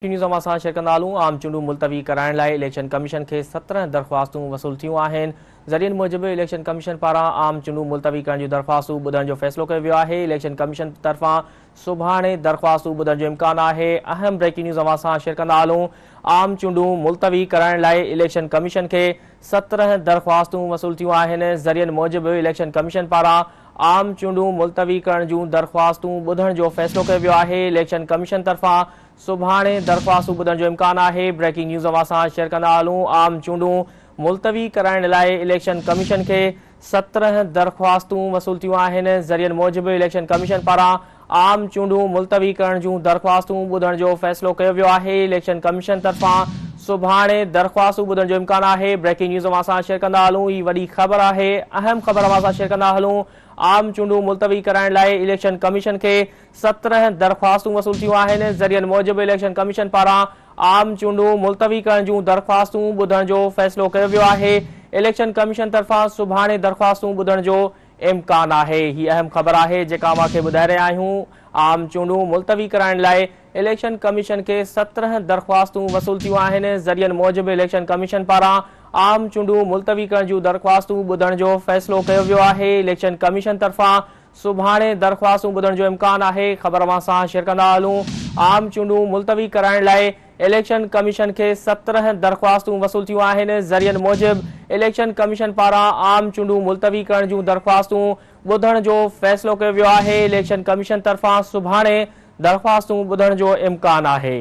News اوهان سان share ڪندا هلون عام چونڊون ملتوي ڪرائڻ لاء اليڪشن ڪميشن کي 17 درخواستون وصول ٿيون آهن. ذريعن موجب اليڪشن ڪميشن پاران عام چونڊون ملتوي ڪرڻ جون درخواستون ٻڌڻ جو فيصلو ڪيو ويو آهي. اليڪشن ڪميشن طرفان سڀاڻي درخواستون ٻڌڻ جو امڪان آهي. اهم بريڪنگ نيوز اوهان سان شيئر ڪندا هلون عام چونڊون ملتوي ڪرائڻ لاء اليڪشن ڪميشن کي 17 درخواستون وصول ٿيون آهن. ذريعن موجب اليڪشن ڪميشن پاران عام چونڊون ملتوي ڪرڻ جون درخواستون ٻڌڻ جو فيصلو ڪيو ويو آهي. اليڪشن ڪميشن طرفان سڀاڻي درخواستون ٻڌڻ جو امڪان آهي. بريڪنگ نيوز اوهان سان شيئر ڪندا هلون عام چونڊون ملتوي ڪرائڻ لاء اليڪشن ڪميشن کي 17 درخواستون وصول ٿيون آهن. ذريعن موجب اليڪشن ڪميشن پاران عام چونڊون ملتوي ڪرڻ جون درخواستون ٻڌڻ جو فيصلو ڪيو ويو آهي. اليڪشن ڪميشن طرفان سڀاڻي درخواستون ٻڌڻ جو امڪان آهي. بريڪنگ نيوز اوهان سان شيئر ڪندا هلون هي وڏي خبر آهي. اهم خبر اوهان سان شيئر ڪندا هلون عام چونڊون ملتوي ڪرائڻ لاء اليڪشن ڪميشن کي 17 درخواستون وصول ٿيون آهن. ذريعن موجب اليڪشن ڪميشن پاران عام چونڊون ملتوي ڪرڻ جون درخواستون ٻڌڻ جو فيصلو ڪيو ويو آهي. اليڪشن ڪميشن طرفان سڀاڻي درخواستون ٻڌڻ جو امڪان آهي. هي اهم خبر آهي جيڪا اوهان کي ٻڌائي رهيا آهيون. عام چونڊون ملتوي ڪرائڻ لاء اليڪشن ڪميشن کي 17 درخواستون وصول ٿيون آهن. ذريعن موجب اليڪشن ڪميشن پاران عام چونڊون ملتوي ڪرڻ جون درخواستون ٻڌڻ جو فيصلو ڪيو ويو آهي. اليڪشن ڪميشن طرفان سڀاڻي درخواستون ٻڌڻ جو امڪان آهي. خبر اوهان سان شيئر ڪندا هلون عام چونڊون ملتوي ڪرائڻ لاء اليڪشن ڪميشن کي 17 درخواستون وصول ٿيون آهن. ذريعن موجب اليڪشن ڪميشن پاران عام چونڊون ملتوي ڪرڻ جون درخواستون ٻڌڻ جو فيصلو ڪيو ويو آهي. اليڪشن ڪميشن طرفان سڀاڻي درخواستون ٻڌڻ جو امڪان آهي.